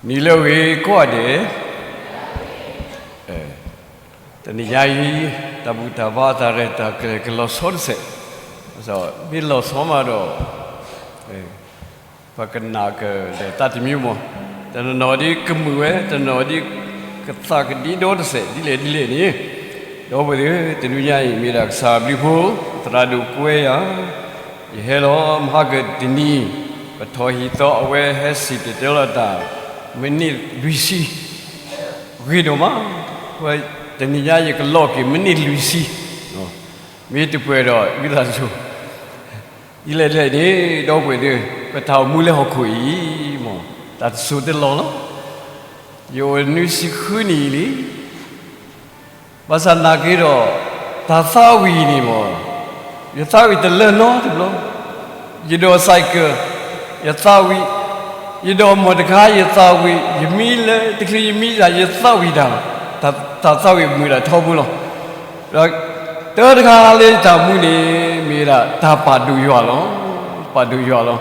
နံၤလၢအဂ့ၤကိးဂၤဒဲး, တနံၤညါအံၤ တၢ်ဘူၣ်တၢ်ဘါတၢ်ရဲၣ်တၢ်ကျဲၤကလီၤဆီတစဲး, မ့ၢ်လီၤဆီမးဒီး ပကနၣ်ကဒီးတၢ်တမံၤမး, တနီၤနီၤဒ်ကမုာ်ဝဲ, တနီၤနီၤဒ်ကသးကဒံဒီတစဲး ဒ်လဲၣ်ဒ်လဲၣ်န့ၣ်, ဒီပုၢ်ဝဲၢ်သ့ၣ်, တနံၤညါအံၤ မ့ၢ်ဒၣ်ကစၢ်ဘျုးဖိ သရၣ်ဒိၣ်ကွဲယၤ, ယဟဲလီၤမဟါကတနံၤ, ပထီၣ်ဟံၣ်သီအဝဲဟဲစံၣ်တဲၤတဲလီၤတၢ် မံးနံးလွံၢ်ဆံ, ဂ့ၤဒိၣ်မး, တနံၤညါယကလီၤက့ၤမံးနံးလွံၢ်ဆံ, မ့ၢ်တပှဲၤဒီးဝံသးစူၤ ဒ်လဲၣ်ဒ်လဲၣ်န့ၣ် ဒီပုၢ်ဝဲၢ်သ့ၣ်, ပတၢ်အိၣ်မူလၢဟီၣ်ခိၣ်အံၤမး တၢ်တစိၤတလီၢ်လီၤ. ယအိၣ်နွံဆံဃုနံၣ်အံၤလံ. ဘၣ်ဆၣ်နာ်က့ဒီး တၢ်သးဝံၣ်န့ၣ်မး ယသးဝံၣ်တလၢနီတဘျီ, ယဒိးစဲးကၢ, ယသးဝံၣ်, ယဒိးမီၢ်တခါ ယသးဝံၣ်, ယမံလၢတချုးယမံတၢ် ယသးဝံၣ်တၢ်, တၢ်သးဝံၣ်မုာ်ဒၣ်ထီဘိလီၤ. ဒီးတၢ်တခါလၢယတၢ်အိၣ်မူန့ၣ် မ့ၢ်ဒၣ်တၢ်ပာ်ဒိၣ်ယွၤလီၤ. ပာ်ဒိၣ်ယွၤလီၤ.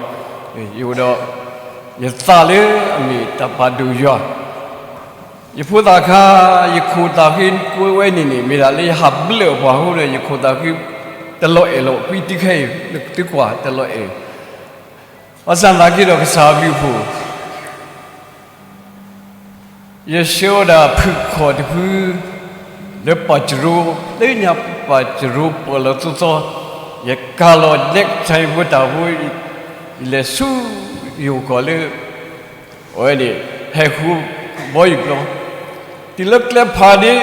ယအိၣ်ဒီး ယသးလၢအမ့ၢ်တၢ်ပာ်ဒိၣ်ယွၤ, ယဖိသၣ်ခါ, ယခိၣ်သးဃ့ကွဲဝဲန့ၣ်န့ၣ် မ့ၢ်ဒၣ်လၢယဟးဘျၢၣ်ပှၤအဃိဒီး ယခိၣ်သးဃ့တလီၤအဲၣ်လီၤကွံာ်တုၤခဲအံၤ, သုကွၢ်တလီၤအဲၣ်, ဘၣ်ဆၣ်သနာ်က့ဒီးကစၢ်အဘျုးအဖှိၣ် ယဆှၢဝဲဒၣ်ဖုၣ်ခီၣ်တဖု လၢပှၢ်စရိ, လၢညါပှၢ်စရိပၢၢ်လီၤသီသီ, ယကၤလီၤ necktie ဖိတၢ်ဖိ, ယလဲၤဆူယအိၣ်ကီၢ်လၢ အဝဲန့ၣ် ဟဲဃုဘီယူၤပျီ, တုၤလၢကျဲဖးဒ့,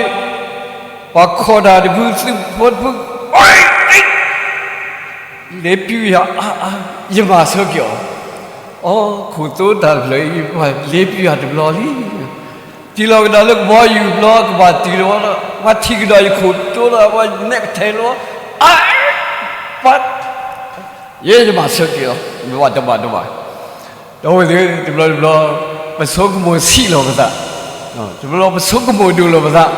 ပှၤခီၣ်တၢ်တဖု သုးဖိတဖု လဲၤပျုၢ်ယၤအါအါ, ယမၤဆၢက့ၤအီၤ, အိ ခိၣ်သိတၢ်တဖျၢၣ်အံၤ ပှၤလဲၤပျုၢ်ယၤတဘျီလံ. တုၤလီၤကဒီးလၢကဘီယူၤပျီ ကဘၣ်တုၤဒီး ပှၤထံၣ်ကဒီးယခိၣ်သိဒီး ပှၤ necktie လီၤ, အါ, ပှၤ ယဲယမၤဆၢက့ၤအီၤ တဘၣ်တဘၣ်တဘၣ်. ဒီပုၢ်ဝဲၢ်သ့ၣ်, တဘျီတဘျီ ပဆိကမိၣ်ဆံးလီၤပသး, တဘျီပဆိကမိၣ်ဒိၣ်လီၤပသး,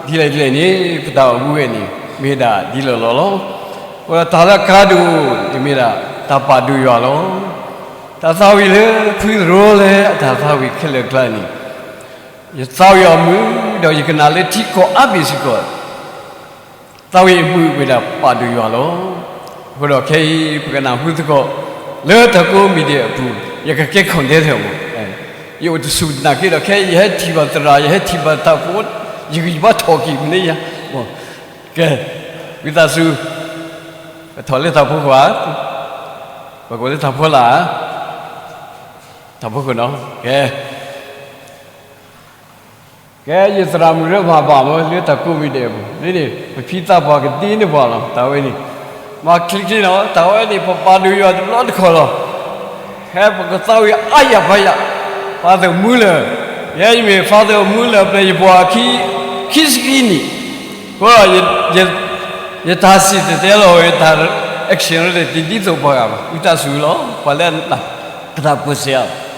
ဒ်လဲၣ်ဒ်လဲၣ်န့ၣ် ပတၢ်အိၣ်မူဝဲန့ၣ် မ့ၢ်ဒၣ်ဒ်လီၢ်လီၢ်လီၤ. အဃိဒီးတၢ်လၢအကါဒိၣ်န့ၣ်မ့ၢ်ဒၣ် တၢ်ပာ်ဒိၣ်ယွၤလီၤ. တၢ်သးဝံၣ်လၢဖုသရိလၢအတၢ်သးဝံၣ်ခဲလၢာ်ကျါန့ၣ် ယသးဝံၣ်အီၤမုာ်, ဒီးယကနၣ်လၢထံကီၢ်အါဘ့ၣ်စ့ၢ်ကီး, သးဝံၣ်အမုာ်မ့ၢ်ဒၣ်ပာ်ဒိၣ်ယွၤလီၤ. အဃိဒီးခဲအံၤ ပကနၢ်ဟူသကိး လၢတၢ်ကိးမံၤဒဲးအပူၤ, ယကကဲ conductor မး, ယအိၣ်တဆူၣ်နာ်က့ဒီး ခဲအံၤယဟဲထံၣ်ဘၣ်သရၣ် ယဟဲထံၣ်ဘၣ်တၢ်ဖိ, ယဂံၢ်ယဘါထီၣ်က့ၤမနုၤယၤ, ကဲ, ဝံသးစူၤ, ပထီၣ်လၢတၢ်ဖိဧါ, ပကအိၣ်လၢတၢ်ဖိလၢ်ဧါ, တၢ်ဖိနီၤ, ကဲ ကဲ ယသရၣ်မုၣ်လၢမၤဘၣ်မ့ၢ်လၢတၢ်ကိးမံၤဒဲးအပူၤ, လၢန့ၣ် ပဖံသးပှၢ်ကဒ့န့ၢ်ပှၤလီၤ, တၢ်ဝဲန့ၣ်, မၤချ့ချ့လီၤ, တၢ်ဝဲန့ၣ် ပပာ်ဒိၣ်ယွၤတဘျီတခီၣ်လီၤ. ဟဲပကသးဝံၣ်အါယၤပှၤယၤ, Father Muller, ယဲယမ့ၢ် Father Muller ပျဲၢ်ယပှၤခံ, ခံဆံခံနံၣ်, အဃိဒီး ယတၢ်စံၣ်တဲၤတဲလီၤဝဲတၢ် action လၢတဒ်သိးပှၤဂၤဘၣ်, ဝံသးစူၤလီၤ, ပှၤလၢအနၢ်ပၢၢ်စ့ၢ်ဧါ.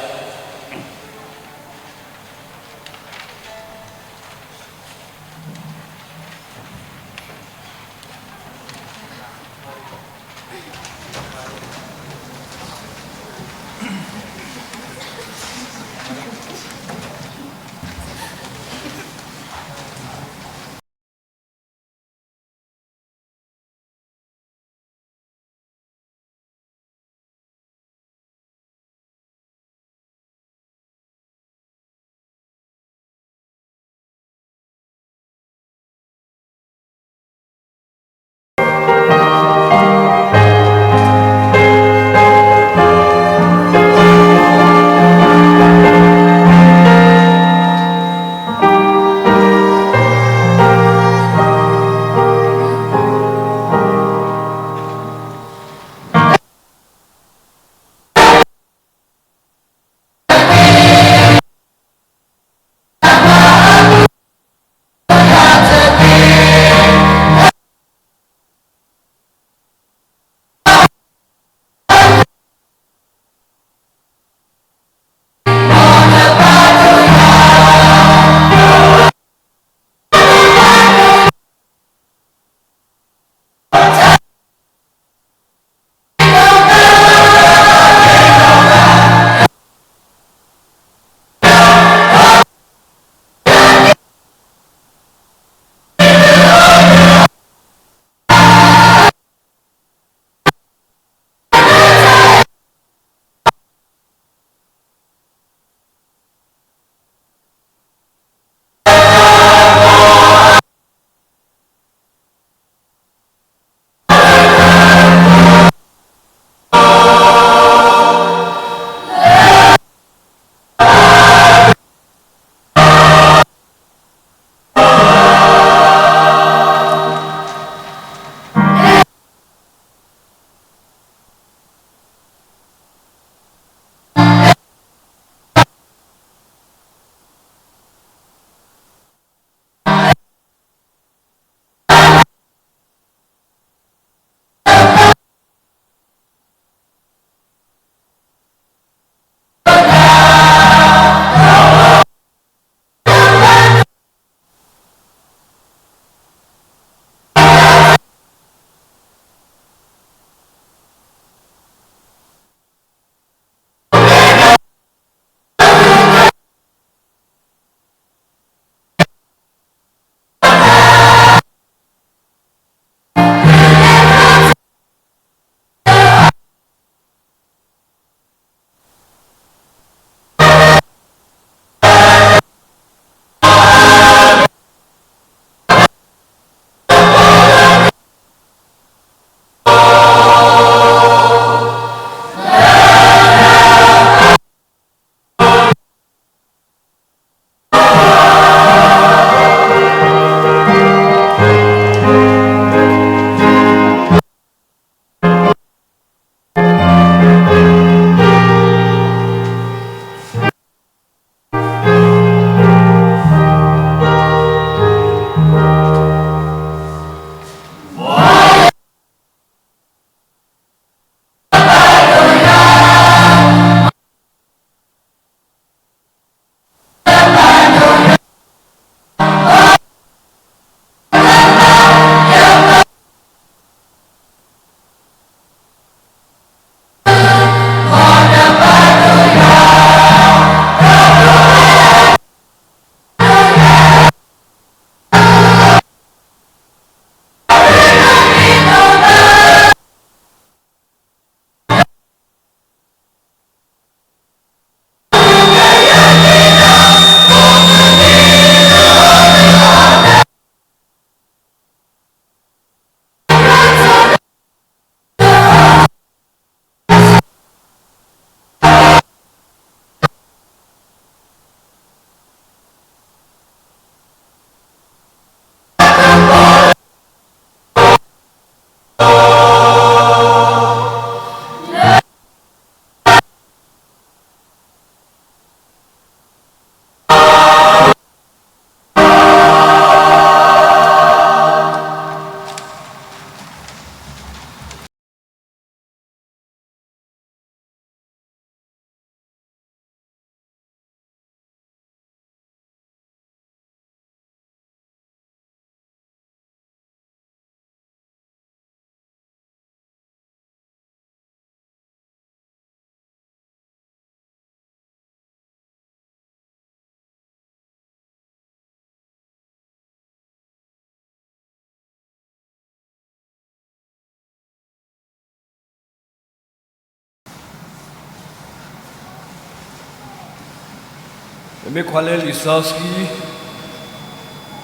ပမ့ၢ်ကွၢ်လၢလံာ်စီဆှံ,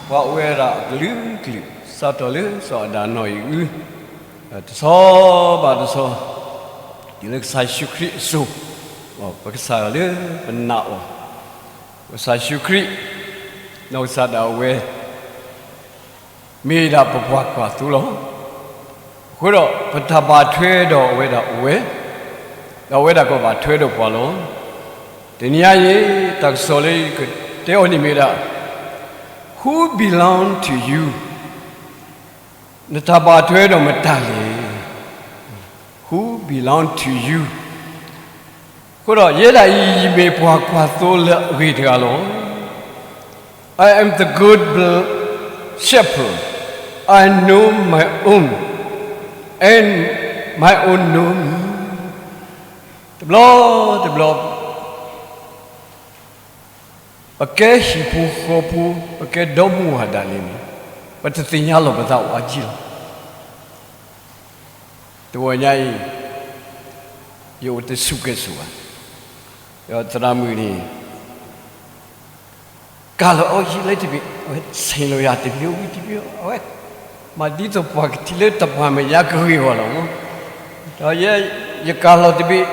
ပှၤအိၣ်ဝဲဒၣ်အကလုာ်ကလုာ် စးထီၣ်လၢစီၤအၤဒၣ်နီၢ်အံၤအု, တဆီဘၣ်တဆီ, တုၤလၢကစၢ်ယ့ၣ်ၡူးခရံာ်အစိၤ, ပကစၢ်ယွၤလၢပနာ်အီၤ, ကစၢ်ယ့ၣ်ၡူးခရံာ်, နီၢ်ကစၢ်ဒၣ်ဝဲ မ့ၢ်ဒၣ်ပပှၤကွၢ်သိလီၤ. အဃိဒီးပတၢ်ဘၣ်ထွဲဒီးအဝဲဒၣ်အိၣ်ဝဲ, ဒီးအဝဲဒၣ်ကဘၣ်ထွဲဒီးပှၤလီၤ. တနံၤအံၤ တၢ်ကစီၣ်လၢယကတဲအီၤန့ၣ်မ့ၢ်ဒၣ် Who belong to you? နတၢ်ဘၣ်ထွဲဒီးမတၤလဲၣ်. Who belong to you? အဃိဒီးယဲဒၣ်အံၤ ယမ့ၢ်ပှၤကွၢ်သိလၢအဂ့ၤတဂၤလီၤ. I am the good shepherd. I know my own, and my own know me. တဘျီတဘျီ ပကဲဟံၣ်ဖိဃီဖိ, ပကဲဒီမါဝၤဒၣ်လဲာ်န့ၣ်, ပတသ့ၣ်ညါလီၤပသးအီၤကံလီၤ. တဂီၤညါအံၤ ယအိၣ်တဆူၣ်ကဲၣ်ဆိးဘၣ်, ဒီးသရၣ်မုၣ်န့ၣ် ကၤလီၤအီကံလၢတဘ့ၣ်, အဝဲဆ့ၣ်လီၤယၤတဘ့ၣ်ဝံၤတဘ့ၣ်, အဝဲမၤဒ်သိးပှၤကထံၣ်လၢတၢ်ပှၢ်မဲာ်ညါကဂ့ၤဂီၤလီၤမး, ဒီးယဲ ယကၤလီၤတဘ့ၣ်,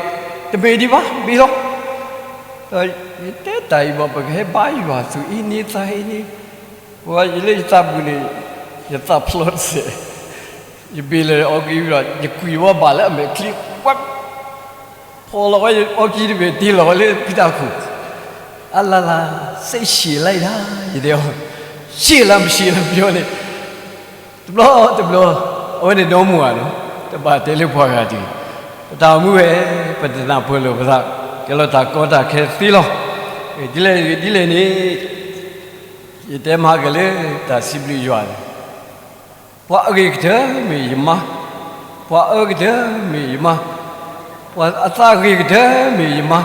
တမ့ၢ်ဒံးဘၣ် ဘ့ၣ်လီၤ. ဒီးယတဲတၢ်အံၤဘၣ် ပကဟဲဘါယွၤသူၣ်အ့န့သးအ့န့, ပှၤယလၢယသးပူၤန့ၣ် ယသးဖျိးတစဲး, ယဘ့ၣ်လီၤအီကံဒီး ယကွံာ်ဝဲဘၣ်လၢအမဲာ်ချံ, ဝဲ ဖီၣ်လီၤဝဲအီကံတဘ့ၣ် တ့ၢ်လီၤဝဲလၢဖံတၢ်ခိၣ်, အလၢ်လၢ် စိတ်ရှည်လိုက်တာ, ယတဲအီၤ, ရှည်လား မရှည်လား ပြောန့ၣ်, တဘျီတဘျီ အဝဲန့ၣ်ဒီမါဝၤနီၤ, တဘၣ်တဲလၢပှၤဂၤတဂ့ၤ, ပတၢ်အိၣ်မူဝဲ, ပတနၢ်ပၢၢ်လိာ်ပသး, ကဲလီၤတၢ်ကီတၢ်ခဲသ့လီၤ. ဒ်လဲၣ်ဒ်လဲၣ်န့ၣ်, ယတဲမၤက့ၤလၢတၢ်စံးဘျုးယွၤန့ၣ်, ပှၤအဂ့ၤကတၢၢ်မ့ၢ်ယမါ, ပှၤအၢကတၢၢ်မ့ၢ်ယမါ, ပှၤအသးဂ့ၤကတၢၢ်မ့ၢ်ယမါ,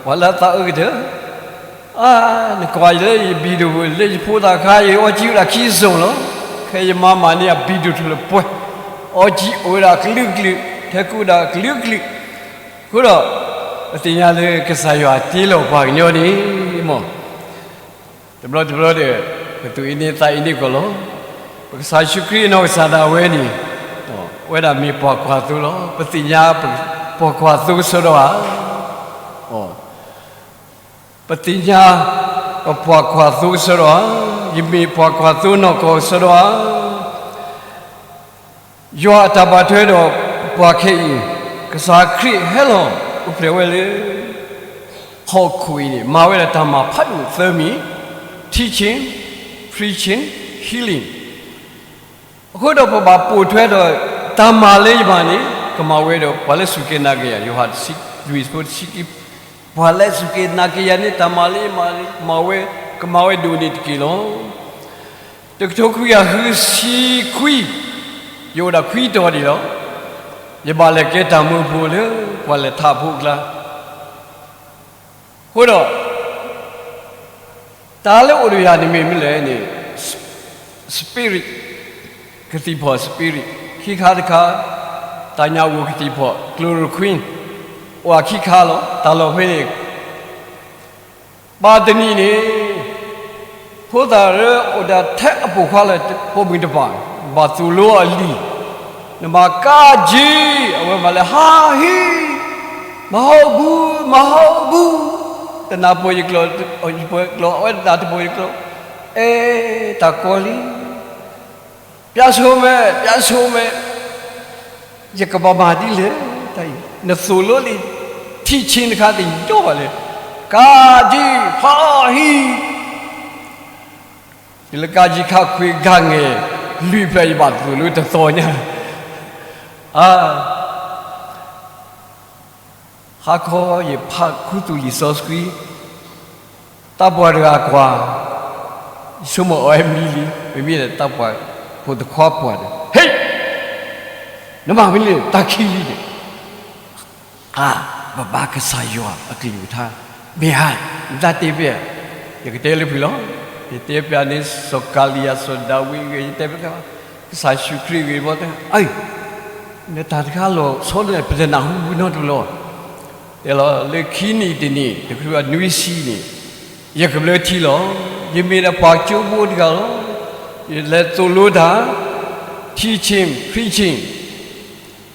ပှၤလၢအသးအၢကတၢၢ်, အါ, နကွၢ်လၢယ video လၢယဖိသၣ်ခါ ယအီကံဝဲဒၣ်ခံစိၤလီၤ. ခဲအံၤယမါမၤန့ၢ်အ video တဖျၢၣ်ပှဲၤ, အီကံအိၣ်ဝဲဒၣ်အကလုာ်ကလုာ်, ထဲကူဝဲဒၣ်အကလုာ်ကလုာ်, အဃိဒီး ပသ့ၣ်ညါလၢကစၢ်ယွၤတ့လီၤပှၤကညီန့ၣ်မး, တဘျီတဘျီဒီး ပသူၣ်အ့န့သးအ့န့ကီးလီၤ. ပကစၢ်ယ့ၣ်ၡူးခရံာ်အနီၢ်ကစၢ်ဒၣ်ဝဲန့ၣ်, အဝဲဒၣ်မ့ၢ်ပှၤကွၢ်သိလီၤ. ပသ့ၣ်ညါပှၤကွၢ်သိကစီဒီဧါ, ပသ့ၣ်ညါပပှၤကွၢ်သိကစီဒီဧါ, ယမ့ၢ်ပှၤကွၢ်သိနီၢ်ကီၢ်ကစီဒီဧါ. ယွၤအတၢ်ဘၣ်ထွဲဒီးပှၤခဲအံၤ, ကစၢ်ခရံာ်ဟဲလီၤအိၣ်ဖျဲၣ်ဝဲလၢ ဟီၣ်ခိၣ်အံၤန့ၣ် မၤဝဲဒၣ်တၢ်မၤဖးဒိၣ်သၢမံၤ, teaching, preaching, healing. အဃိဒီးပဘၣ်ပိာ်ထွဲဒီး တၢ်မၤလၢယမၤန့ၣ် ကမၤဝဲဒီးပှၤလၢစူၢ်က့ၤနာ်က့ၤယၤ, ယိၤဟၣ်လွံၢ်ဆံ, ပှၤလၢစူၢ်က့ၤနာ်က့ၤယၤန့ၣ် တၢ်မၤလၢယမၤန့ၣ် မၤဝဲ, ကမၤဝဲဒိၣ်န့ၢ်တက့ၢ်လီၤ. တကထိခွံကယၤဃုဆံခွံ, ယအိၣ်ဒၣ်ခွံတီၤဒံးလီၤ. ယဘၣ်လဲၤကဲတၢ်မၢဖိလၢပှၤလဲၤထးဖိအကျါ, အဃိဒီး တၢ်လၢအိၣ်ဒီးယၤန့ၣ်မ့ၢ်မနုၤလဲၣ်န့ၣ်, spirit, ကသံၣ်ဖီၣ် spirit, ခံခါတခါ, တၢ်ညၣ်ဂိၢ်ကသံၣ်ဖီၣ် chloroquine, အိၣ်ခံခါလီၤ. တၢ်လီၢ်ဖဲန့ၣ် ဘၣ်တနံၤန့ၣ် ဖိသၣ်လၢအိၣ်ဒၣ်ထဲအပိာ်ခွါလၢ ပိာ်မုၣ်တဖၣ် ဘၣ်သိၣ်လိအလံာ်, နမၤကါကံ, အဝဲမၤလၢ ဟါဟံ, မဟီၣ်ဘူ, မဟီၣ်ဘူ, တနၢ်ပၢၢ်ယကျိာ်, ယပၢၤကျိာ်, အဝဲတနၢ်တပၢၢ်ယကျိာ်, အဲ, တၢ်ကီလံ ပျားဆိမဲ, ပျားဆိမဲ, ယကဘၣ်မၤဒ်လဲၣ်, တၢ်အံၤ နသိၣ်လိလံာ် ထံၣ်ဆ့တခါသ့ၣ်ညိၣ်ဘၣ်လဲၣ်, ကါကံ, ဖးဟံ, တုၤလၢကါကံခးခွံဂၤငဲၤ, လွံၢ်ဖျၢၣ်ယဘၣ်သိၣ်လိတသီညါ, အါ ဟါခီယဖးခူသူၣ်လံာ်စီဆှံ, သးပှၢ်တဂၤကွၢ်, ယဆိကမိၣ်အဝဲမံလံ, မ့မ့ၢ်ဒီးသးပှၢ်ဖိတခွါပှၢ်ဒီး, ဟ့ၣ်, နမၤမနုၤလဲၣ် တၢ်ခံလံန့ၣ်, အါ, ပဘါကစၢ်ယွၤအကလုၢ်ကထါ, မ့ၢ်ဧါ, နတၢ်တဲဖဲဧါ, ယကတဲလၢဖုၣ်လီၤ, ယတဲဖဲန့ၣ် စီၤကၤလံယၤ စီၤဒၤဝံးဂ့ၤ ယတဲဖဲ ကစၢ်ယ့ၣ်ၡူးခရံာ်ဂ့ၤဘီတဲ, အၢ, နတၢ်တခါလီၤဆီန့ၣ် ပတနၢ်ဟူဘူးနီတဘျီ, တဲလီၤလၢခံနံၣ်တနံၣ် တကထိခွံကယၤနွံဆံန့ၣ်, ယကဘျၢထံလီၤ. ယမ့ၢ်ဒၣ်ပှၤကၠိဖိတဂၤလီၤ. ယလဲၤသိၣ်လိတၢ်, teaching, preaching,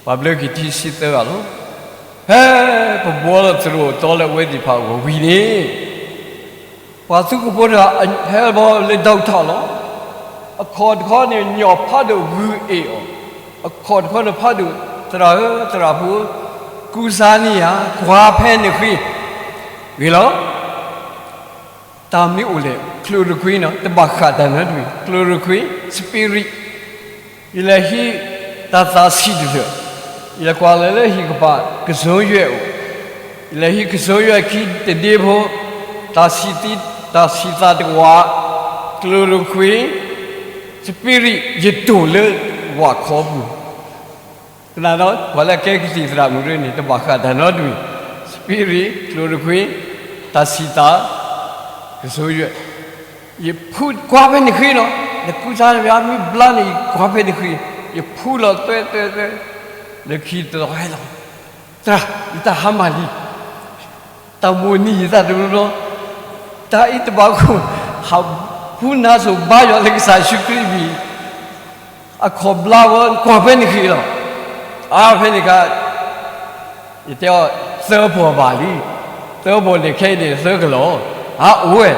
ပှၤဘျၢက့ၤထံဆံသၢဂၤလီၤ. ဖဲပဘှီလီၤသရိာ်သီလၢအဝဲသ့ၣ်တဖၣ်အဂီၢ်ဝံၤန့ၣ်, ပှၤသူကဖိတဂၤဟဲဘၣ်လၢ downtown လီၤ. အခီၣ်တခီန့ၣ် ညီၣ်ဖးဒိၣ်ဂုာ်အ့ၣ်အီၤ, အခီၣ်တခီန့ၣ်ဖးဒိၣ်, သရၣ်ဧၢ, သရၣ်ဖိ, ကူစါန့ၢ်ယၤ, ကွၢ်ဖဲန့ၣ်ဃ့, ဂ့ၤလီၤ. တၢ်မ့ၢ်အိၣ်လဲၣ်, chloroquine နီၤ, တဘၣ်ဃးတၢ်နီတမံၤ, chloroquine, spirit, ယလဲၤဟံးတၢ်သးဆံးတဖျၢၣ်, ယလဲၤကွၢ်လၢ်လၢဟံၣ်ကပၤ ကစိယွဲၣ်အိၣ်, ယလဲၤဟံးကစိယွဲၣ်ခံတဒ့ဖိ, တၢ်ဆံးသးတကဝး, chloroquine, spirit ယတိၢ်လၢဝၣ်ခီပူၤ ကနၣ်ဒီး ပှၤလၢအကဲကသံၣ်သရၣ်မုၣ်ရၢန့ၣ် တဘၣ်ဃးတၢ်နီတမံၤ, spirit, chloroquine, တၢ်ဆံးသး, ကစိယွဲၣ်, ယဖုကွၢ်ဖဲန့ၣ်ဃ့လီၤ. နကူစါတဘၣ်မ့ၢ်ဘျါန့ၣ် ယကွၢ်ဖဲန့ၣ်ဃ့, ယဖုလီၤသွဲသွဲသွဲ, လၢခံတလီၤဟဲလီၤ, သရၣ်, ယတၢ်ဟါမၢ်လံ, တၢ်မိၣ်န့ၢ်ယသးတဘျီဘျီ, တၢ်အံၤတဘၣ်ခိၣ်, ဟးဖုနါစိၤဘါယွၤလၢကစၢ်ယ့ၣ်ၡူးခရံာ်အမံၤ အခီၣ်ဘျါဝဲ ကွၢ်ဖဲန့ၣ်ဃ့လီၤ. အါဖဲန့ၣ်ခါ, ယတဲအီၤ သၢပီၢ်ဘၣ်လံ, သၢပီၢ်န့ၣ်ခဲအံၤန့ၣ်သၢကလီၢ်, အါအိၣ်ဝဲ,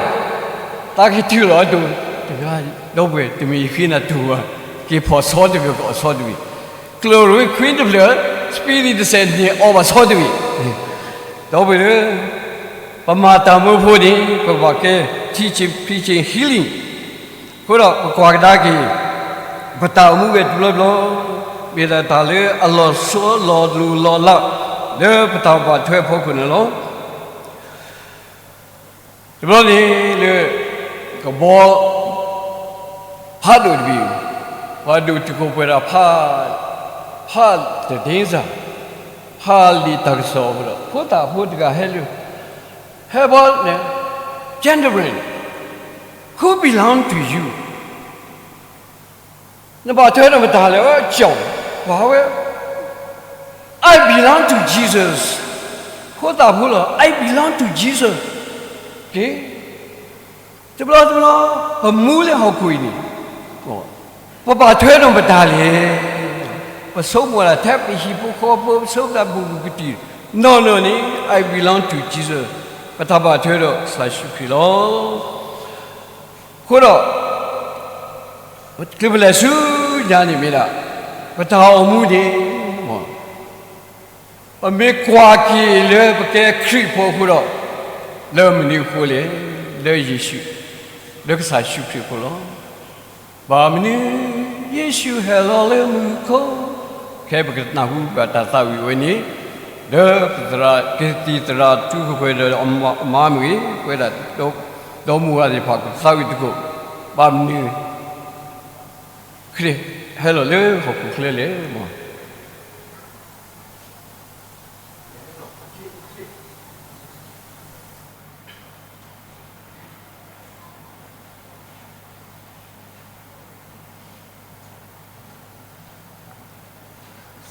သးက့ၤတုၤလီၤအတိၤ, တဂၤ, ဒီပုၢ်ဝဲၢ် တမ့ၢ်ယဃ့နၤတူၢ်ဘၣ်, က့ၤဖီၣ်ဆီတဖျၢၣ်ကအီၣ်ဆီတဝံၤ, chloroquine တဖျၢၣ်, spirit တစဲးန့ၣ်အီၣ်ဘၣ်ဆီတဝံၤ, ဒီပုၢ်ဝဲၢ်ဧၢ, ပမၤတၢ်မၢဖိန့ၣ် ပကဘၣ်ကဲ teaching, preaching, healing အဃိဒီးပကွၢ်ကဒါက့ၤ, ပတၢ်အိၣ်မူဝဲတဘျီဘျီ, မ့ၢ်ဒၣ်တၢ်လၢအလီၤဆီလီၤလိၤလီၤလး လၢပတၢ်ဘၣ်ထွဲအဖီခိၣ်န့ၣ်လီၤ. တဘျီန့ၣ်လၢ ကဘီ ဖးဒိၣ်တဘ့ၣ်, ပှၤဒိၣ်တုာ်ခိၣ်ပှဲၤဒီးဖး, ဖးတဒ့စၢ်, ဖးလံာ်တၢ်ကစီၣ်အဃိဒီး ဖိသၣ်ဖိတဂၤဟဲလၢ, ဟဲဘီန့ၣ်, Gentlemen, who belong to you? နဘၣ်ထွဲဒီးမတၤလဲၣ်, ကၠီၣ်, ပှၤဝဲ, I belong to Jesus. ဖိသၣ်ဖိလီၤ, I belong to Jesus. က့ၤ တဘျီတဘျီ ပမူလၢဟီၣ်ခိၣ်အံၤန့ၣ်, ပဘၣ်ထွဲဒီးပတၢ်လဲၣ်. ပဆိကမိၣ်ဒၣ်ထဲပဟံၣ်ဖိဃီဖိ, ပဆိကမိၣ်ဒၣ်ဘူးဘူးကတံၢ်, နီၢ်နီၢ်န့ၣ် I belong to Jesus. ပတၢ်ဘၣ်ထွဲဒီးကစၢ်ယ့ၣ်ၡူးခရံာ်လီၤ. အဃိဒီး ချုးပလဲၤဆူညါန့ၣ်မ့ၢ်ဒၣ် ပတၢ်အိၣ်မူန့ၣ် ပမ့ၢ်ကွၢ်က့ၤလၢပကဲခရံာ်ဖိအဃိဒီး, လၢမနုၤအဃိလဲၣ်, လၢယ့ၣ်ၡူး, လၢကစၢ်ယ့ၣ်ၡူးခရံာ်အဃိလီၤ. ဘၣ်မနုၤယ့ၣ်ၡူးဟဲလီၤလၢမူခိၣ်, ခဲပကနၢ်ဟူဘၣ်တၢ်သးဝံၣ်ဝဲန့ၣ်, လၢပသရၣ်ကသံၣ်သရၣ်ထူကပှဲၤဒီးအမါမ့ၢ်ဂ့ၤ, ပဝဲဒၣ်ဒီမိၢ်ဝၤသ့ၣ်တဖၣ်ကသးဝံၣ်သကိး, ဘၣ်မနုၤ ခရံာ်ဟဲလီၤလၢဟီၣ်ခိၣ်ချၢလဲၣ်.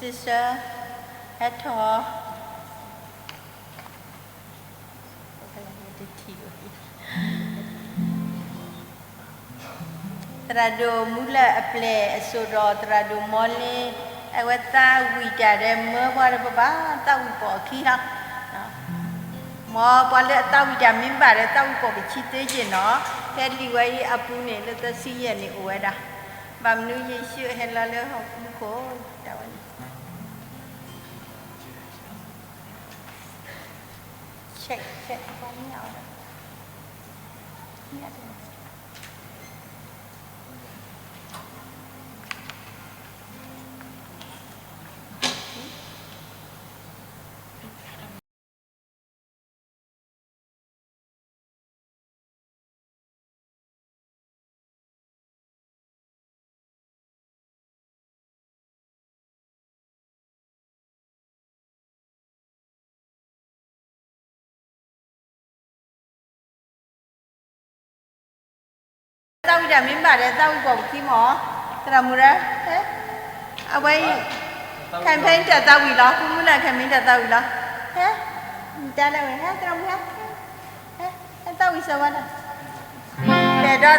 Sister, ဟဲထီၣ်, သရၣ်ဒိၣ်မူလၢ်အပျဲၢ်အစိၣ်ဒီးသရၣ်ဒိၣ်မီလ့, အဝဲသးဝံၣ်တၢ်ဒီးမၢပှၤဒီးပဘၣ်သးဝံၣ်ပိာ်အခံလီၤ. မ်ပှၤလၢအသးဝံၣ်တၢ်မ့ၢ်ဘၣ်ဒီး သးဝံၣ်ပိာ်ပခံသ့က့ၤနီၤ, ဖဲလံာ်ဝဲအံၤအပူၤန့ၣ် လၢသၢဆံယဲၢ်န့ၣ်အိၣ်ဝဲဒၣ်, ဘၣ်မနုၤယ့ၣ်ၡူးဟဲလီၤလၢဟီၣ်ခိၣ်, တၢ်ဝဲန့ၣ် check check ပှၤမ့ၢ်အီၤဒီး, မ့ၢ်အီၤဒီးသးဝံၣ်တၢ်မ့ၢ်ဘၣ်ဒီး သးဝံၣ်ပိာ်ပခံမၢ်, သရၣ်မုၣ်ဒီး, အဝဲအံၤ, campaign တၢ်သးဝံၣ်လီၤ, ဖုမုၢ်လၢ် campaign တၢ်သးဝံၣ်လီၤ, ဟဲ, တၢ်လၢဝဲ ဟဲ သရၣ်မုၣ်ဟဲ, ဟဲ, ဟဲ သးဝံၣ်စၢၤဝဲဒၣ်, တဲဒီး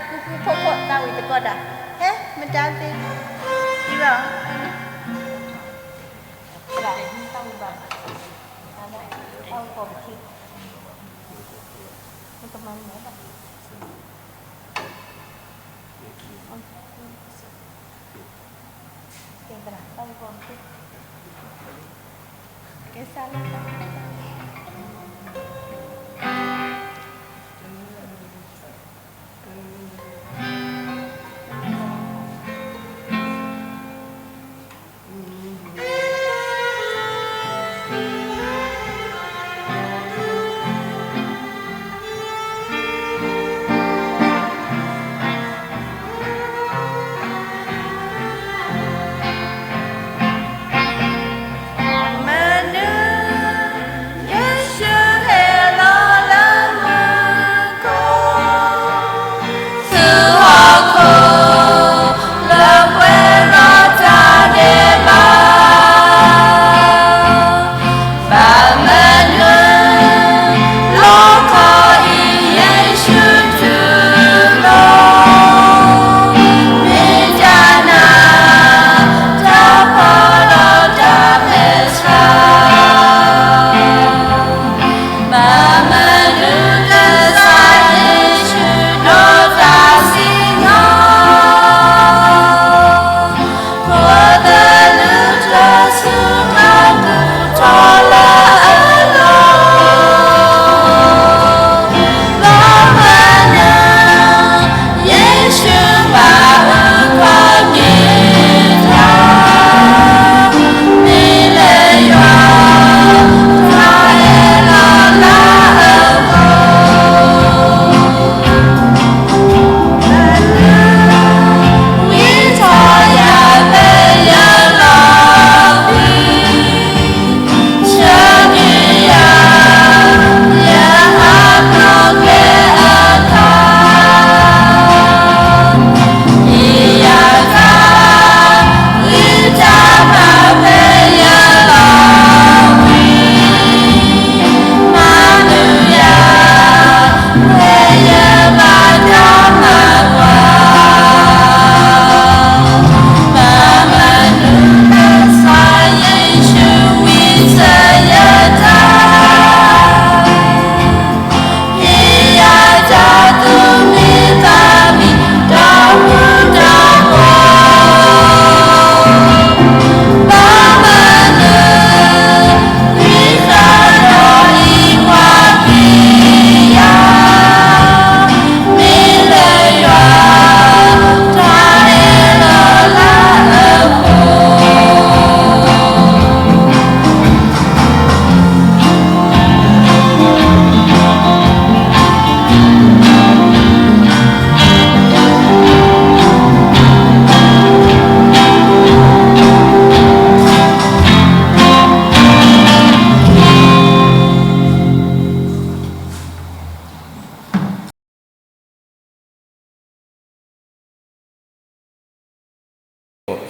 ဃူဃူဖိးဖိး သးဝံၣ်တကီးဒၣ်, ဟဲ မတၤသ့, အံၤဘၣ်, သးဝံၣ်ဘၣ်, သးဝံၣ်ပီၣ်ပခံ, မကမၤမၤဘၣ်.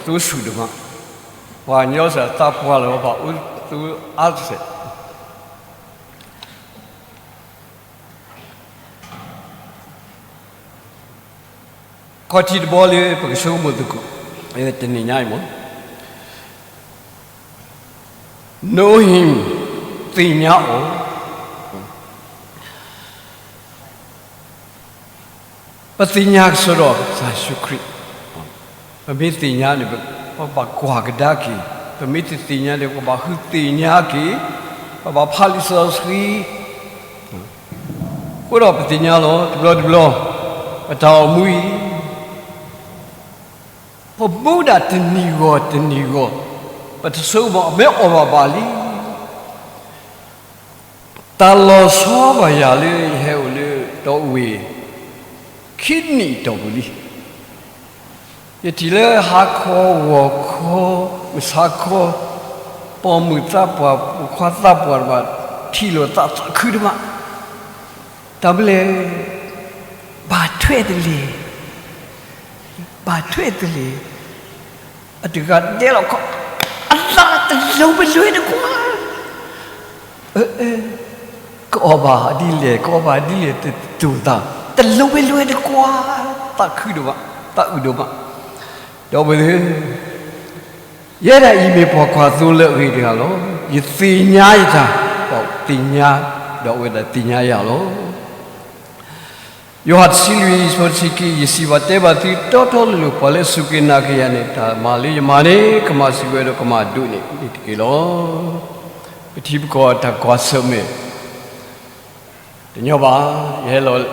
သူဆူၣ်တမး, ပှၤကညီစၢ်သးပှၢ်လၢၤ ပှၤအိၣ်သူအါတစဲး, ခီၣ်ထံးတဘီလၢပကဆိကမိၣ်သကိး တနံၤညါအံၤမ့ၢ် Know him, သ့ၣ်ညါအီၤ, ပသ့ၣ်ညါကစီဒီကစၢ်ယ့ၣ်ၡူးခရံာ်, ပမ့ၢ်သ့ၣ်ညါန့ၣ် ပဘၣ်ကွၢ်ကဒါက့ၤ, ပမ့ၢ်တသ့ၣ်ညါန့ၣ် ပဘၣ်ဃုသ့ၣ်ညါက့ၤ, ပဘၣ်ဖးလံာ်စီဆှံ, အဃိဒီးပသ့ၣ်ညါလီၤ တဘျီတဘျီ, ပတၢ်အိၣ်မူအံၤ ပမူဒၣ်တနံၤဂီၢ်တနံၤဂီၢ်, ပတဆိကမိၣ်အမ့ၢ်အီၣ်ဘၣ်ဘၣ်လံ. တၢ်လီၤဆီဘၣ်ယၤလၢယဟဲအိၣ်လၢတီအူဝ့ၢ် ခံနံၣ်အတီၢ်ပူၤလံ. ယထံၣ်လၢဟါခီဂီၤခီ မုၢ်ဆါခီ ပိာ်မုၣ်သးပှၢ် ပိာ်ခွါသးပှၢ်တဖၣ် ထံၣ်လိာ်သးသးခုတဖၣ်, တၢ်မနုၤလဲၣ်, ဘၣ်ထွဲတလဲၣ်, ဘၣ်ထွဲတလဲၣ်, အတဂၤဒဲးလီၤခီ, အသးတလိၤပလိၤတကွၢ်, အၢ အၢ ကအီၣ်ဘၣ်ဒ်လဲၣ် ကအီၣ်ဘၣ်ဒ်လဲၣ် တတူၢ်သး, တလိၤဝဲလိၤဝဲတကွၢ်, သးခုဒိၣ်မး, သးအုးဒိၣ်မး, ဒီပုၢ်ဝဲၢ်သ့ၣ်, ယဲဒၣ်အံၤမ့ၢ်ပှၤကွၢ်သိလၢအဂ့ၤတဂၤလီၤ. ယသ့ၣ်ညါယတၢ်, ဒီးသ့ၣ်ညါ, ဒီးအဝဲဒၣ်သ့ၣ်ညါယၤလီၤ. ယိၤဟၣ်တဆံလွံၢ်အဆၢတဆံခံ, ယစံးဘၣ်တဲဘၣ်သုတီတီလိၤလိၤ, ပှၤလၢအစူၢ်က့ၤနာ်က့ၤယၤန့ၣ် တၢ်မၤလၢယမၤန့ၣ် ကမၤစၢၤဝဲဒီးကမၤဒိးန့ၢ်တက့ၢ်လီၤ. ပထံပကီၢ်တၢ်ကွၢ်ဆၢၣ်မဲာ် တညီဘၣ်, ယဟဲလီၤ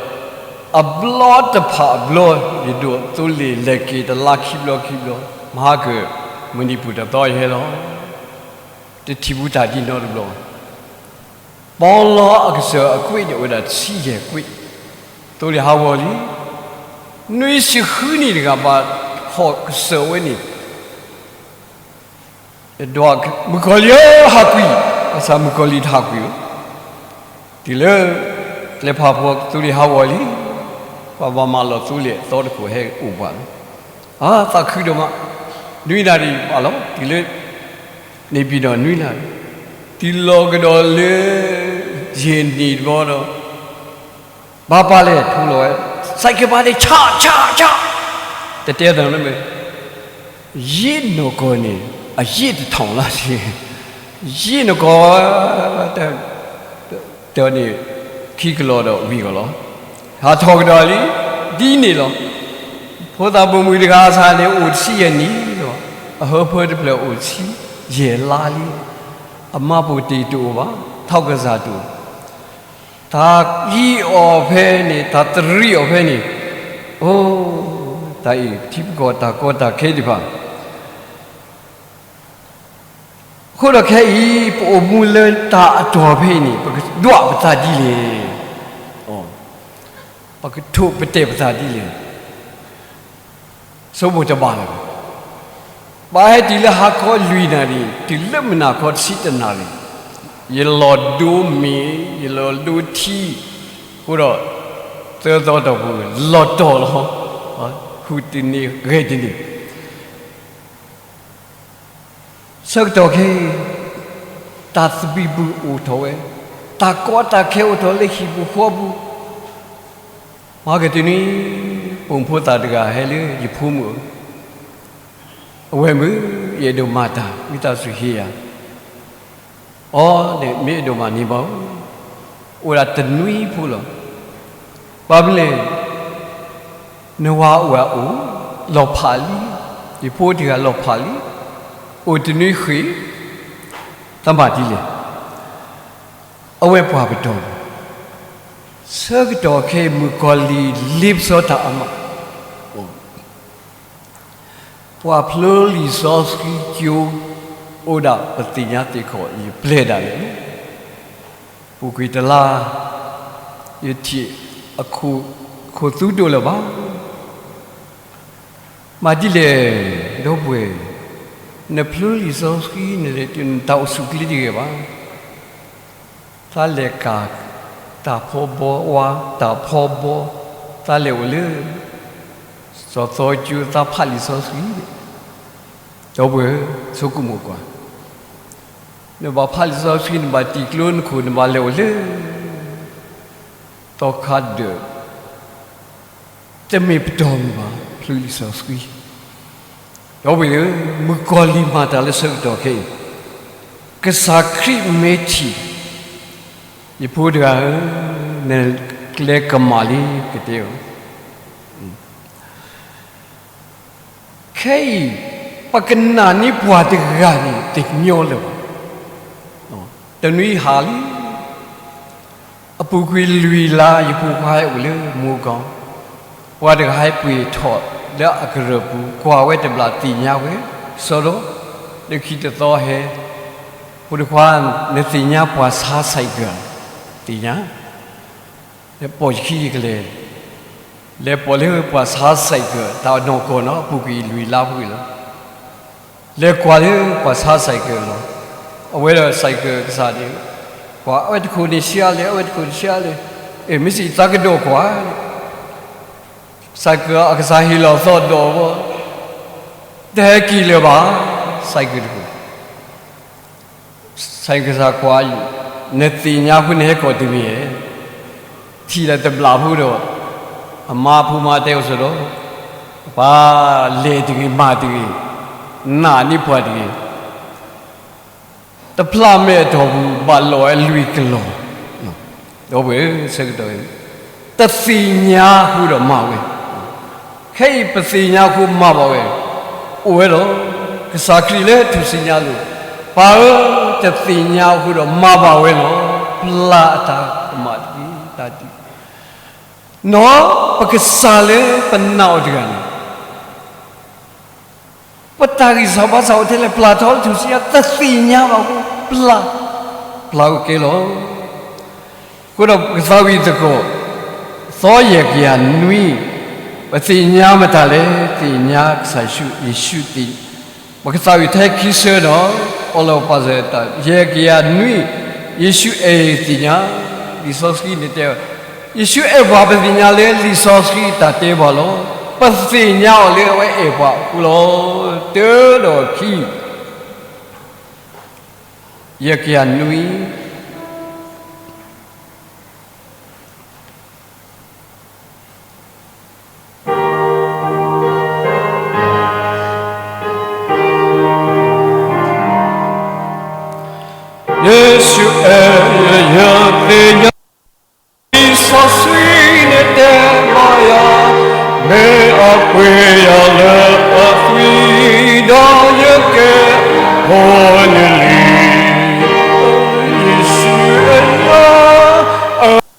အဘျီတဖၣ်အဘျီ, ယဒိးသိလ့ၣ်လဲၤက့ၤတလါခံဘျီခံဘျီ, မဟါကၢၢ် မနံၤပူၤတသီယဟဲလီၤ, တထံၣ်ဘူးတၢ်ဒ်နီတဘျီ, ပီလီအကစၢၢ်အကွ့ၢ်န့ၣ် အိၣ်ဝဲဒၣ်တဆံယဲၢ်ကွ့ၢ်, သိလ့ၣ်ဟးဂီၤလံ, နွံဆံဃုနံၣ်တဂၤဘၣ်ဖီၣ်ကစၢၢ်ဝဲန့ၣ် ဒွးမုၣ်ကီၤလံၢ်ဧၢ ဟးကွံာ်, ဘၣ်ဆၣ်မုၣ်ကီၤလံၢ်တဟးကွံာ်ဘၣ်. တုၤလၢ ကျဲဖးဖီသိလ့ၣ်ဟးဂီၤလံ, ပှၤဘၣ်မၤလီၤသိလ့ၣ်အသီတခိၣ်ဟဲအိၣ်ပှၤလီၤ. အသးခုဒိၣ်မး, နွံနၣ်ရံၣ်ဘၣ်လီၤ, တုၤလၢ န့ၣ်ပံၤဒီးနွံနၣ်ရံၣ်, တုၤလီၤကဒီးလၢ ယဲၢ်နံၣ်တဘျီဒီး ဘၣ်ပာ်လဲၣ်ထူလီၤဝဲ, စဲးကဲးပာ်န့ၣ် ဆး ဆး ဆး, တတဲသးလၢမ့ၢ် ယ့ၣ်နီၢ်ကီၢ်န့ၣ် အယ့ၣ်တထီၣ်လၢ်, ယ့ၣ်နီၢ်ကီၢ် တၢ်န့ၣ် ခံကလီၤဒီးဝံၤကီးလီၤ. ဟးထီၣ်ကဒီးလံ, ဒ်န့ၣ်လီၤ. ဖိသၣ်ပိာ်မုၣ်တဂၤအသးန့ၣ် အိၣ်တဆံယဲၢ်နံၣ်လီၤ. အဟၢဖၢတဖျၢၣ်အိၣ်တဆံယဲၢ်လါလံ. အမါပိာ်တ့ၢ်တအိၣ်ဘၣ်, ထီၣ်ကစၢ်တအိၣ် တၢ်အံၤအီၤဖဲန့ၣ် တၢ်သရံးအီၤဖဲန့ၣ်, အိ, တၢ်အံၤထံပကီၢ်တၢ်ကီတၢ်ခဲသ့ၣ်တဖၣ်, အဃိဒီးခဲအံၤ ပအိၣ်မူလၢတၢ်အတီၢ်ဖဲအံၤန့ၣ် ပကဒွးပသးဒ်လဲၣ်, ပကထိၣ်ပတဲာ်ပသးဒ်လဲၣ်, ဆိမိၣ်တဘၣ်လၢၤဘၣ်. ဘၣ်ဟဲတုၤလၢဟါခီလွံၢ်နၣ်ရံၣ် တုၤလၢမုၢ်နၤခီတဆံတနၣ်ရံၣ်, ယလီၤဒိမ့ၤ ယလီၤဒိထံ, အဃိဒီး သၢသီတီၢ်ပူၤ လီၤတီၢ်လီၤ, ဟူးတန့ၢ်ဂဲၤတန့ၢ် ဆၢကတီၢ်ခဲအံၤ တၢ်သဘံၣ်ဘုၣ်အိၣ်ထီၣ်ဝဲ, တၢ်ကီတၢ်ခဲအိၣ်ထီၣ်လၢဟံၣ်ပူၤဃီပူၤ, မၤကတနွံ ပိာ်မုၣ်ဖိသၣ်တဂၤဟဲလၢယဖိမုၣ်အအိၣ်, အဝဲမုၢ် ယအဲၣ်ဒိးမၤတၢ် ဝံသးစူၤဟ့ၣ်ယၤ, အီၤန့ၣ် မ့ၢ်အဲၣ်ဒိးမၤန့ၢ်ဘၣ်ဧိၤ, အိၣ်ဒၣ်တနွံဖိလီၤ. ဘၣ်မနုၤလဲၣ်, နဝၤအိၣ်အအိၣ်, လီၤဖးလံ, ယဖိတဂၤလီၤဖးလံ, အိၣ်တနွံဃ့ၢ်, တၢ်မၤဒ်လဲၣ်, အဝဲပှၤပတီၢ်, ဆၢကတီၢ်ခဲအံၤ မုၣ်ကီၤလံၢ်လ့ပစီတၢ်အါမး, ပှၤဖျိလံာ်စီဆှံကၠိ အိၣ်ဒၣ်ပသ့ၣ်ညါသ့ၣ်ခီၣ် ယပျဲၢ်ဒၣ်လဲာ်, ပူၤကွံာ်တလါ ယထံၣ်အခိၣ်သူဒိၣ်လၢၤဘၣ်. မၤဒ်လဲၣ်, ဒီပုၢ်ဝဲၢ်, နဖျိလံာ်စီဆှံန့ၣ် နတၢ်အိၣ်ဆူၣ်ချ့တဂ့ၤဘၣ်. သးလဲၤကၤတၢ်ဖီဘီဝါ တၢ်ဖီဘီ, သးလဲၤအိၣ်လၢ စီၤသီကၠိ သးဖးလံာ်စီဆှံ, ဒီပုၢ်ဝဲၢ်, ဆိကမိၣ်ကွၢ်, နဘၣ်ဖးလံာ်စီဆှံ နဘၣ်တံၢ်ကျိနခိၣ် နဘၣ်လဲၤအိၣ်လၢ သီခါဒၢး တမ့ၢ်ပတီၢ်မုၢ်ဘၣ် ဖျိလံာ်စီဆှံ. ဒီပုၢ်ဝဲၢ်ဧၢ, မုၣ်ကီၤလံၢ်မၤတၢ်လၢဆၢကတီၢ်ခဲအံၤ, ကစၢ်ခရံာ်မ့ၢ်ထံၣ်, ယဖိတဂၤဧၢ, နကျဲကမၣ်လံကတဲအီၤ. ခဲအံၤ ပကနၣ်န့ၢ်ပှၤတဂၤန့ၣ် တညီလၢၤဘၣ်. တနွံဟါလံ အပူၤကွံာ်လွံၢ်လါ ယဖိခွါဟဲအိၣ်လၢမိၢ်ကီၢ်, ပှၤတဂၤဟဲပှ့ၤထီၣ်လၢအကရၢၢ်ပူၤ ကွၢ်ဝဲတဘျီသ့ၣ်ညါဝဲ, စီၤဒီ, လၢခံတသီဟဲ, ဖိတခွါ, နသ့ၣ်ညါပှၤဆါစဲးကၢၤ, သ့ၣ်ညါ လဲၤပိာ်ယခံယကလဲၤ, လဲၤပိာ်လၢပှၤဆါစဲးကၢၤ တၢ်နီၢ်ကီၢ်နီၤ အပူၤကွံာ်လွံၢ်လါပူၤလီၤ. လဲၤကွၢ်လၢပှၤဆါစဲးကၢၤလီၤ. အဝဲဒီးစဲးကၢၤကစၢ်န့ၣ်, ကွၢ်အဝဲတခိၣ်န့ၣ်ဆံးအါလဲၣ်, အဝဲတခိၣ်န့ၣ်ဆံးအါလဲၣ်, အ့ၣ် မ့ၢ်စံးသးကဒီးကွၢ်, စဲးကၢၤအကစၢ်ဟ့ၣ်လီၤသီဒီးဝဲ, တဟဲက့ၤလၢၤဘၣ်, စဲးကၢၤတခိၣ်, စဲးကစၢ်ကွၢ်အံၤ နသ့ၣ်ညါဃုာ်နဟဲကိးတမံၤဧါ, ထံၣ်ဒီးတဘျီဖိဒီး, အမါဖိမါတဲအိၣ်ဆိဒီး, ပှၤလဲၤတဂ့ၤ မၤတဂ့ၤ, နာ်န့ၢ်ပှၤတဂ့ၤ, တဖျးမဲာ်အတီၢ်ပူၤ ဘၣ်လီၤဝဲလွံၢ်ကလီၢ်, ဒီပုၢ်ဝဲၢ်ဆၢကတီၢ်, တသ့ၣ်ညါဃုာ်ဒီးမၤဝဲ ခဲအံၤပသ့ၣ်ညါဃုာ်မၤဘၣ်ဝဲ, အိၣ်ဝဲလီၤ. ကစၢ်ခရံာ်လၢထူၣ်စုညါအလိၤ, ပၢ်ဧၢ, တသ့ၣ်ညါဃုာ်ဒီးမၤဘၣ်ဝဲလီၤ. ပျၢ်အတၢ်ကမၣ်တက့ၢ်, တၢ်တ, နီၢ်, ပကစၢ်လၢပနာ်အီၤတဂၤန့ၣ် ပတၢ်ဂံၢ်စၢ်ဘါစၢ်အိၣ်ထဲလဲၣ် ပျၢ်ထီၣ်လၢထူၣ်စုညါ တသ့ၣ်ညါဘၣ်အဃိ ပျၢ်, ပျၢ်ကကဲလီၤ. အဃိဒီးပကသးဝံၣ်သကိး, သီယဲၢ်ကယၤနွံ, ပသ့ၣ်ညါမတၤလဲၣ်, သ့ၣ်ညါကစၢ်ယ့ၣ်ၡူး, ယ့ၣ်ၡူးသ့ၣ်, ပကသးဝံၣ်ထဲခံဆၢဒီး, အီလီၤပာ်စၢၤတၢ် ယဲၢ်ကယၤနွံ, ယ့ၣ်ၡူးအဲၣ်သ့ၣ်ညါ, လံာ်စီဆှံန့ၣ်တဲ, ယ့ၣ်ၡူးအဲၣ်ပှၤ ပသ့ၣ်ညါလၢလံာ်စီဆှံတၢ်တဲပှၤလီၤ. ပသ့ၣ်ညါအီၤလၢအဝဲအဲၣ်ပှၤအဃိလီၤ. တၢဒီးခံ, ယဲၢ်ကယၤနွံ ယ့ၣ်ၡူးအဲၣ်ယၤ ယသ့ၣ်ညါ, လံာ်စီဆှံန့ၣ်တဲဘၣ်ယၤ, မ့ၢ်အပှ့ၤယၤလၢအသွံၣ်, ဒီးယကဲဖိနလံၤ, ယ့ၣ်ၡူးအဲၣ်ယၤ,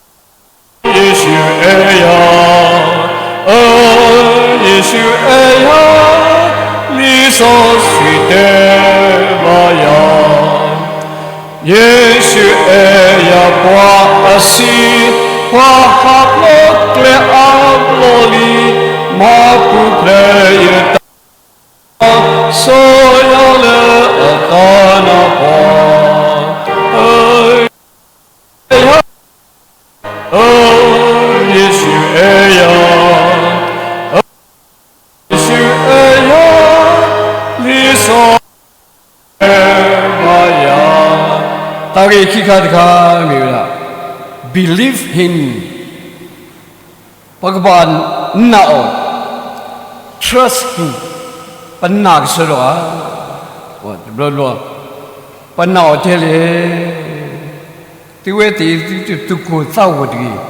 ယ့ၣ်ၡူးအဲၣ်ယၤ, ယ့ၣ်ၡူးအဲၣ်ယၤ, လံာ်စီဆှံတဲဘၣ်ယၤ, ယ့ၣ်ၡူးအဲၣ်ယၤ ပှၤအဆံး, ပှၤဟးဖျိးကျဲအါဘျီလံ, မၤပူၤဖျဲးယတၢ် စီၤယၤလၢအသးနါပှၢ်, ယ့ၣ်ၡူးအဲၣ်ယၤ, ယ့ၣ်ၡူးအဲၣ်ယၤ, ယ့ၣ်ၡူးအဲၣ်ယၤ, လံာ်စီဆှံ အဲၣ်ဘၣ်ယၤ, တၢ်ဂ့ၢ်ခံခါတခါမ့ၢ်ဝဲဒၣ် believe him, ပကဘၣ်နာ်အီၤ, trust him, ပနာ်ကစၢ်ဒီးဧါ, တဘျီဘျီ, ပနာ်အီၤထဲလဲၣ်, သုဝဲသ့ၣ်သုတသူၣ်ကိၢ်သးဂီၤတဂ့ၤ,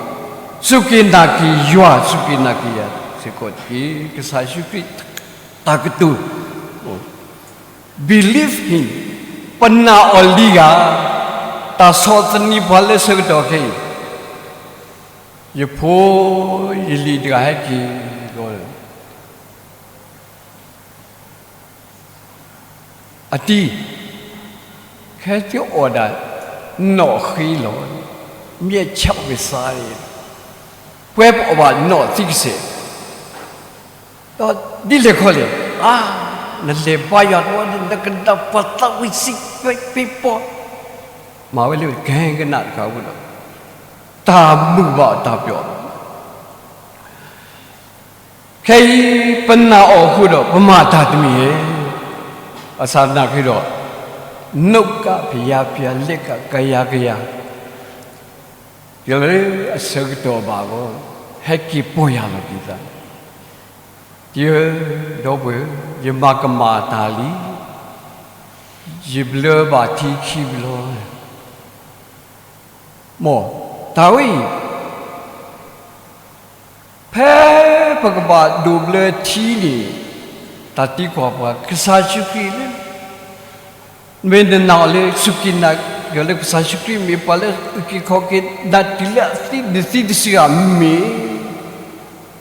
စူၢ်က့ၤနာ်က့ၤယွၤ စူၢ်က့ၤနာ်က့ၤယၤစ့ၢ်ကီးတက့ၢ်. ကစၢ်ယ့ၣ်ၡူးခရံာ်တၢ်ကတိၤ believe him, ပနာ်အီၤလံဂၤ, တၢ်ဆီၣ်သနံးပှၤလၢဆၢကတီၢ်ခဲအံၤ, ယဖိယလံၤတဂၤဟဲက့ၤဒီး အတံၤ, ခဲသုအီၣ်ဒၣ် နီၣ်ဃ့လီၤ, မျဲၢ်ဆၣ်ကစၢ်န့ၣ်, ပှဲၤပအီၣ်ဘၣ်နီၣ်သံကစဲး, ဒီးဒ်လဲၣ်ခီလဲၣ်, အါ, နလဲၤဘါယွၤတဝီဒီး နကဒၣ်ပှၤသးဝံၣ်စံးပ့ၤပီၤ, မၤဝဲလၢကဟဲကနၣ်တခါအဃိဒီး, တၢ်မုာ်ဘၣ်တၢ်ပျီၣ် ခဲအံၤပနာ်အီၤအဃိဒီး ပမၤတၢ်တမံၤဧါ, ဘၣ်ဆၣ်သနာ်က့ဒီး, နုၢ်ကၣ်ဖျါဖျါ လဲၣ်ကၣ်ကယၤကယၤ, တုၤလၢအဆၢကတီၢ်ဘၣ်အဂီၢ်, ဟဲက့ၤပီၢ်ယၢ်လီၤက့ၤသး, ဒီပုၢ်ဝဲၢ်, ယမၤကမၣ်တၢ်လံ, ယဘျၢဘၣ်ထံခံဘျီ မ်တၢ်ဝဲအံၤ, ဖဲပကဘၣ်ဒိးဘျၢထံန့ၣ်, တၢ်သံကွၢ်ပှၤ ကစၢ်ယ့ၣ်ၡူးခရံာ်လၢ, မ့ၢ်နနာ်အီၤလၢ စူၢ်က့ၤနာ်က့ၤအီၤလၢ ကစၢ်ယ့ၣ်ၡူးခရံာ်မ့ၢ်ပှၤလၢအုၣ်က့ၤခီၣ်က့ၤနၤတုၤလၢအသံ နသံတစုဂၤမ့ၢ်,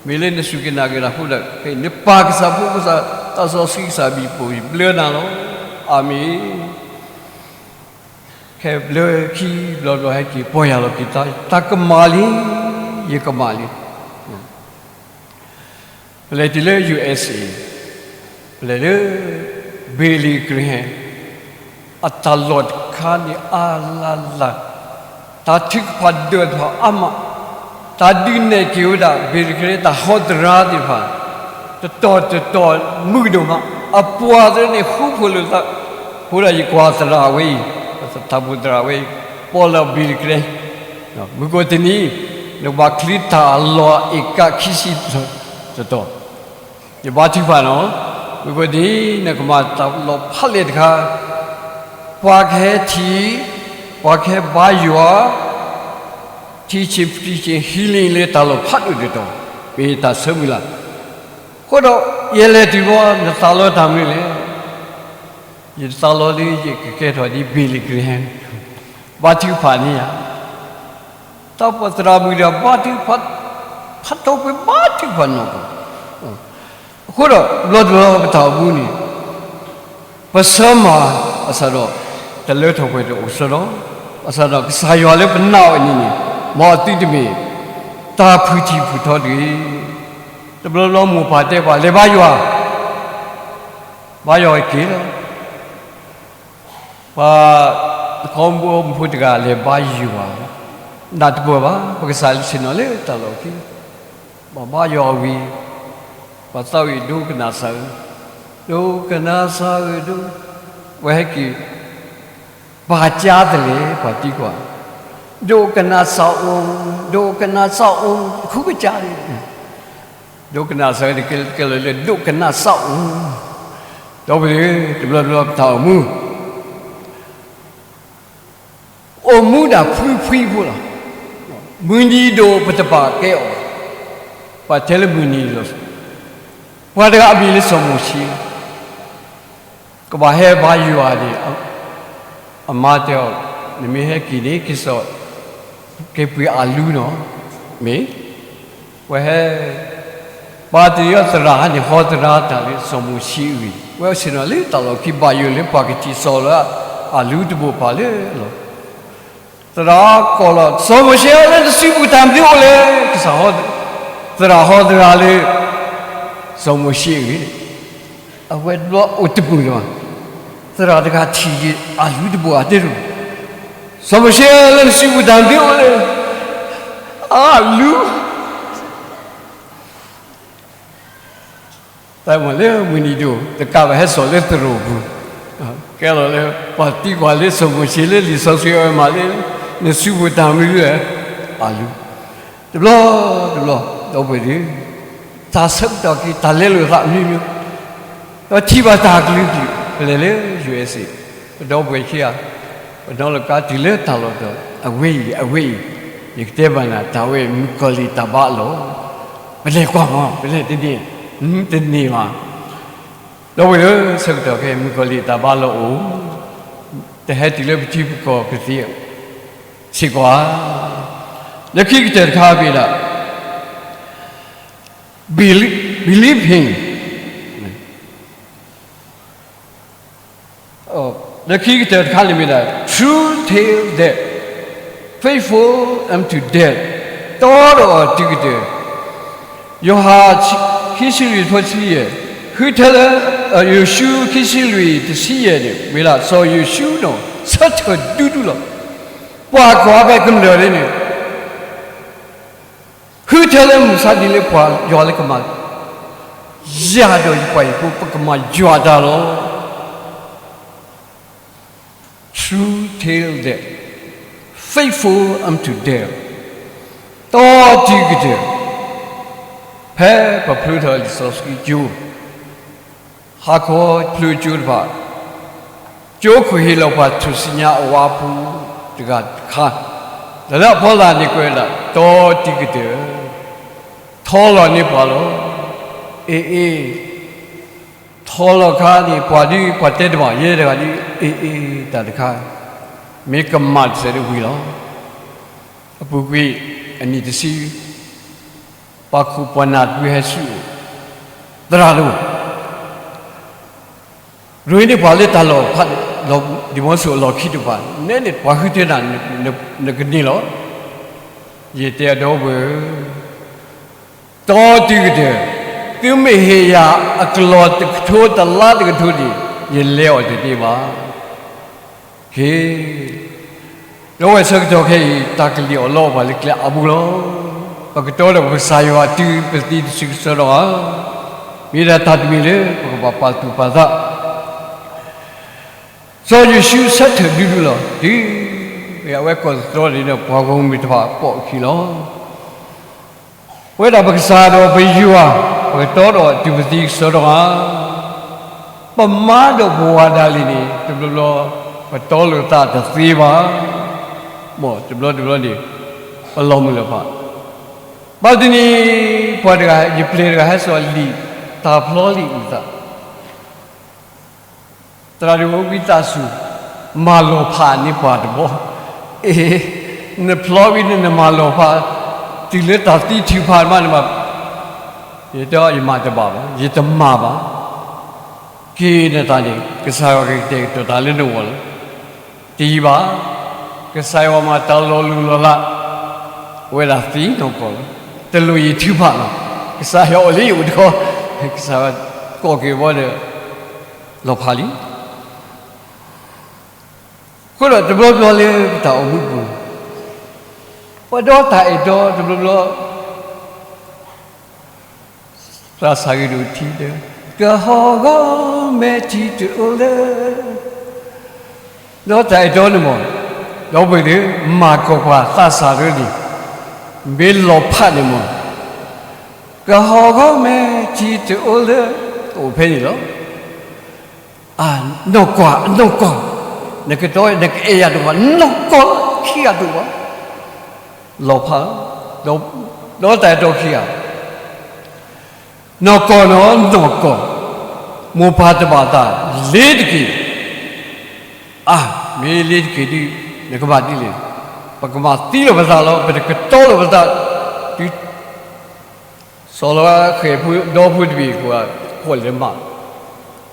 မ့ၢ်လၢနစူၢ်က့ၤနာ်က့ၤတၢ်အဃိဒီး နပၢ်ကစၢ် ဖိကစၢ် သးစီဆှံကစၢ် ဘံၣ်ပိၢ်ယဘျၢနၤလီၤ. အၤမ့ၣ်. ခဲဘျၢခံဘျီဘျီ ဟဲက့ၤပီၢ်ယၢ်လီၤက့ၤသး, တၢ်ကမၣ်လံ, ယကမၣ်လံ. ပလဲၤတုၤလၢ ယူႇအၢၣ်စ်အ့, ပလဲၤလၢ Billy Graham အတၢ်လီၢ်တခါန့ၣ် အါလၢ်လၢ်, တၢ်ထုကဖၣ်ဒၢးတဖၣ်အါမး, တၢ်ဒုးနဲၣ်က့ၤဝဲဒၣ် Billy Graham တၢ်ဟီသရၣ်သ့ၣ်တဖၣ်, တတီၤတတီၤမုာ်ဒိၣ်မး, အပှၤသ့ၣ်န့ၣ် ဃူဖိးလိာ်သး, အဃိဒီးယကွၢ်သရၣ်ဝဲအံၤ, တၢ်ဘူၣ်သရၣ်ဝဲအံၤ ပီၣ်လဲၣ်ဘံၣ်တကြဲ, မုၢ်ကိးတနံၤ နကဘၣ်ချံတၢ်လီၢ်အ့ၣ်ကၣ်ခံဆံတတီၤ, ယဘါထုကဖၣ်နီၤ, မုၢ်ကိးတနံၤ နကမၤတၢ်လီၢ်ဖးလဲၢ်တခါ, ပှၤကဟဲထံၣ်, ပှၤကဟဲဘါယွၤ, teaching, preaching, healing လၢတၢ်လီၢ်ဖးဒိၣ်တတီၤ, မ့ၢ်တၢ်ဆၢမုၢ်လၢ်, အဃိဒီး ယလဲၤတုၤဘီ နသးလီတၢ်မနုၤလဲၣ်, ယသးလီလၢယကကဲထီၣ်ဒ် Billy Graham, ဘါထုကဖၣ်န့ၢ်ယၤ တၢ်ပှၤသရၣ်မုၣ်ဒီးဘါထုကဖၣ်, ဖးထီပှဲၤဘါထုကဖၣ်နီၢ်ကီၢ်, အဃိဒီး ဘျီတဘျီပတၢ်အိၣ်မူန့ၣ် ပဆၢမၤ ဘၣ်ဆၣ်ဒီး တလၢထီၣ်ပှဲၤတအိၣ်ဆၢဒီး, ဘၣ်ဆၣ်ဒီးကစၢ်ယွၤလၢပနာ်အီၤန့ၣ်န့ၣ် မ်အသုတမ့ၢ် တၢ်ဖုၣ်ထံၣ်ဖုၣ်ထီတဂ့ၤ, တဘျီဘျီမိၢ်ပၢ်တဲပှၤ လဲၤဘါယွၤ, ဘါယွၤက့ၤလီၤ ပှၤတခီဘိမုၢ်ဖိတဂၤလဲၤဘါယွၤ, နၢ်တပၢၢ်ဘၣ်, ပကစၢ်ဆ့ၣ်နီၤလၢတၢ်လီၢ်ခံ, ဘၣ်ဘါယွၤဝံၤ, ပှၤသးဝံၣ်ဒိကနၣ်စၢ်ဧၢ, ဒိကနၣ်စၢ်ဧၢဒိ, ဝဲဟဲက့ၤ, ပာ်ကၢ်သလဲ ပှၤသံကွၢ်, ဒိကနၣ်စၢ်အိၣ်, ဒိကနၣ်စၢ်အိၣ်, ဃုကစၢ်န့ၣ် ဒိကနၣ်စၢ်န့ၣ် ကဲလၢာ်လၢဒိကနၣ်စၢ်အိၣ်, ဒီပုၢ်ဝဲၢ်, တဘျီဘျီပတၢ်အိၣ်မူ, အိၣ်မူဒၣ်ဖှံဖှံဖိလီၤ. မုၢ်နံၤဒိၣ်ပတဘၣ်ကဲအီၤ, ပှၤတဲလၢမုၢ်နံၤလီၤ. ပှၤတဂၤအမံၤလၢစီၤမိၤၡ့, ကဘၣ်ဟဲဘါယွၤန့ၣ်, အမါတဲအီၤ, နမ့ၢ်ဟဲက့ၤန့ၣ် က့ၤစိာ်, က့ၤပှ့ၤအလူနီၤ, မ့ၢ် ဝဲဟဲ, ပှၤတယီသရၣ်ဟဲန့ၣ် ဟီသရၣ်တၢ်လၢစီၤမိၤၡ့အဂ့ၢ်, ဝဲဆ့ၣ်နီၤလၢတၢ်လီၢ်ခံဘၣ်ယိၣ်လၢပှၤကထံၣ်စိာ်လၢအလူတဘိၣ်ပာ်လၢလီၤ. သရၣ်ကိးလီၤ စီၤမိၤၡ့ဧၢ လၢနစုပူၤတၢ်မနုၤအိၣ်လဲၣ်, ကစၢ်ဟီ, သရၣ်ဟီသရၣ်လၢ စီၤမိၤၡ့အဂ့ၢ်, အဝဲတဘျီအိၣ်တပူၤလၢၤဘၣ်, သရၣ်တဂၤထံၣ်က့ၤအလူတဘိၣ်အတဲဒိၣ်, စီၤမိၤၡ့ဧၢ လၢနစုပူၤတၢ်မနုၤအိၣ်လဲၣ်, အလူ တၢ်မၤလၢမုၢ်နံၤဒိၣ် တကးဘၣ်ဟဲစိာ်လၢသရိာ်ပူၤ, ကဲလီၤလၢ ပှၤသံကွၢ်လၢစီၤမိၤၡ့လၢလံာ်စီဆှံအဝဲမၤလၢ နစုပူၤတၢ်မနုၤလဲၣ်, အလူ, တဘျီတဘျီ ဒီပုၢ်ဝဲၢ်, တၢ်ဆၢကတီၢ်က့ၤ တၢ်လဲလိာ်သးမနုၤမနုၤ, ဒီးထံၣ်ဘၣ်တၢ်ကလုာ်ကလုာ် ပလဲၤလၢ ယူၢ်အဲးစ့း, ပဒီပုၢ်ဝဲၢ်ခံဂၤ, ပနီၢ်လီၤကါတုၤလၢတၢ်လီၢ်တီၤ အဝဲအံၤ အဝဲအံၤ, ယကတဲဘၣ်နၤ တၢ်ဝဲအံၤ မုၣ်ကီၤလံၢ်တၢ်ဘါအလီၢ်, ပလဲၤကွၢ်မး ပလဲၤတန့ၢ်, တန့ၢ်ဘၣ်, ဒီပုၢ်ဝဲၢ်ဧၢ, ဆၢကတီၢ်ခဲအံၤ မုၣ်ကီၤလံၢ်တၢ်ဘါအလီၢ်အိၣ်, တဟဲတုၤလၢပထံပကီၢ်ကသ့စ့ၢ်ကီးဧါ, လၢခံကတၢၢ်တခါမ့ၢ်ဒၣ် believe, believe him, လၢခံကတၢၢ်တခါန့ၣ်မ့ၢ်ဒၣ် truth till death, faithful unto death, တီဒီးအီၤတုၤကတၢၢ်, ယိၤဟၣ် ခံဆံလွံၢ် တဆံယဲၢ်, ဃုထၢလၢ, ယိၤၡူ ခံဆံလွံၢ် တဆံယဲၢ်န့ၣ် မ့ၢ်ဒၣ်စီၤယိၤၡူနီၤ ဆၢထၢၣ်ဒူဒူလီၤ. ပှၤကွၢ်ဖဲကမျၢၢ်လၢန့ၣ် ဃုထၢလၢမုၢ်ဆါတနံၤလၢပှၤယွၤလၢကမၤ, ယၤဒီးယပှၤဟံၣ်ဖိ ပကမၤယွၤတၢ်လီၤ. True till death, faithful unto death, တီတုၤကတၢၢ်, ဖဲပဖျိထီၣ်လံာ်စီဆှံကၠိ ဟါခီဖျိကၠိတဖၣ်, ကၠိခိၣ်ဟ့ၣ်လီၤပှၤထူၣ်စုညါအဝါပူၤတဂၤတခါ, ဒီးလၢအဖီလာ်န့ၣ်ကွဲးဒၣ် တီတုၤကတၢၢ်, ထီလီၤန့ၢ်ပှၤလီၤ. အ့အ့, ထီလီၤခါန့ၣ် ပှၤဒ်ပှၤတဲတဘၣ် ယဲတဂၤဒ် အ့အ့, တၢ်တခါ မ့ၢ်ကမၣ်တစဲးဒ်ဝံၤလီၤ. အပူၤကွံာ်အနံၣ်တဆံ ပှၤခိၣ်ပှၤနၢ်တဖုဟဲဆူအအိၣ်, သရၣ်ဒိၣ်, ရ့န့ၢ်ပှၤလၢတၢ်လီၢ်ဖး, ဒံၣ်မီစိအလီၢ်ခံတဖၣ်, နဲန့ၣ် ပှၤဃုထၢနၤ နကန့ၢ်လီၤ. ယတဲအဒီပုၢ်ဝဲၢ်ဧၢ, တီတုၤကတၢၢ်, သုမ့ၢ်ဟ့ၣ်ယၤအကလီၢ်တကထိတလါတကထိန့ၣ် ယလဲၤအီၤတသ့ဘၣ်. က့ၤ, ဒီပုၢ်ဝဲၢ်ဆၢကတီၢ်ခဲအံၤ တၢ်ကလံၣ်အီၣ်လီအီၣ်ပှၤလၢကျဲအါဘိလီၤ. ပကတီဒီးပကစၢ်ယွၤတုၤပသံတစုကစီဒီဧါ. မ့ၢ်ဒၣ်တၢ်တမံၤလၢပကဘၣ်ပာ်သူၣ်ပာ်သး စီၤယိၤၡူဆၢထၢၣ်ဒူဒူလီၤ. တုၤ အဝဲကိးသတြီန့ၣ်ဒီး ပှၤဂီၢ်မုၢ်တဖၣ်ပိာ်အခံလီၤ. ပဝဲဒၣ်ပကစၢ်ဒီးပယွၤ, ပကတီဒီးတုၤပသံကစီဒီဂၤ, ပမါဒီးပဝၤဒၣ်လဲာ်န့ၣ် တဘျီဘျီ ပတီလိာ်သးတသ့ဘၣ်. မ်တဘျီတဘျီန့ၣ် ပလီၤမုၢ်လီၤဖး ဘၣ်တနံၤ ပှၤတဂၤ ယပျဲၢ်တဂၤဟဲစိာ်လံာ် တၢ်ဖျီလံာ်အုၣ်သး, သရၣ်ဒိၣ်ဝံသးစူၤ မၤလီၤဖးန့ၢ်ပှၤတဘျီ, အ့, နဖျီဝံၤန့ၣ် နမၤလီၤဖး, တုၤလၢတၢ်သံထုးဖးမးန့ၣ်ဘၣ်, ယတဲ ယမၤတဘၣ်ဘၣ်, ယတမၤဘၣ်. က့ၤနသးန့ၣ် ကစၢ်ယွၤကကတဲာ်ကတီၤတၢ်လၢနဂီၢ်လီၤ. တယံာ်ဘၣ်, ကစၢ်ယွၤမၤတၢ်လီၤလိၢ်လီၤလး အဝဲဒၣ်သံနီၢ်ကီၢ်လီၤ. တလိၣ်ယထုးဖးလီၤ. ကစၢ်ယွၤအိၣ်လံယအိၣ်တခီ, ကစၢ်ယွၤကိးက့ၤဘီဒီး လီၤဖးလံ. အဃိဒီးတဘျီဘျီလၢပတၢ်အိၣ်မူပူၤ, ပဒီတၢ်အဲၣ်တီတဘျီဘျီ သးစၢ်ဂ့ၤဒိၣ်ထံတဲ, ကဟီၣ်ဂီၤမဲာ်ထံတအိၣ်လၢ, ဒီးတၢ်အဲၣ်တီန့ၣ်မး, ဒီပုၢ်ဝဲၢ်သ့ၣ်, မၤကီၢ်ပှၤသးစၢ်ဒၢန့ၣ်, မ့ၢ်လီၤဖးန့ၣ်မး, ကဟီၣ်ဂီၤမဲာ်ထံတအိၣ်လၢ, အိၣ်ဖဲန့ၣ်လီၤ. အနီၢ်ကီၢ်, အနီၢ်ကီၢ်, နကတီ နကအဲၣ်ယၤဒိၣ်ဘၣ်, နီၢ်ကီၢ်လီၤ, ခံဂၤဒိၣ်ဘၣ်, လီၤဖး, ဒီးတၢ်အဲၣ်တီခံဂၤ, နီၢ်ကီၢ်နီၢ်, နီၢ်ကီၢ်, မိၢ်ပၢ်တဘၣ်သး, လ့ၤတက့ၢ်, အါ, မ့ၢ်လ့ၤတက့ၢ်ဒုး, နကဘၣ်ဒ်လဲၣ်, ပကမၤသံလီၤပသးလီၤ, ပတကတီလီၤပသး, တုၤ စီၤလီၤဃဲၤဖိဒီဖိတဘ့ၣ် ကိးလဲၤမး,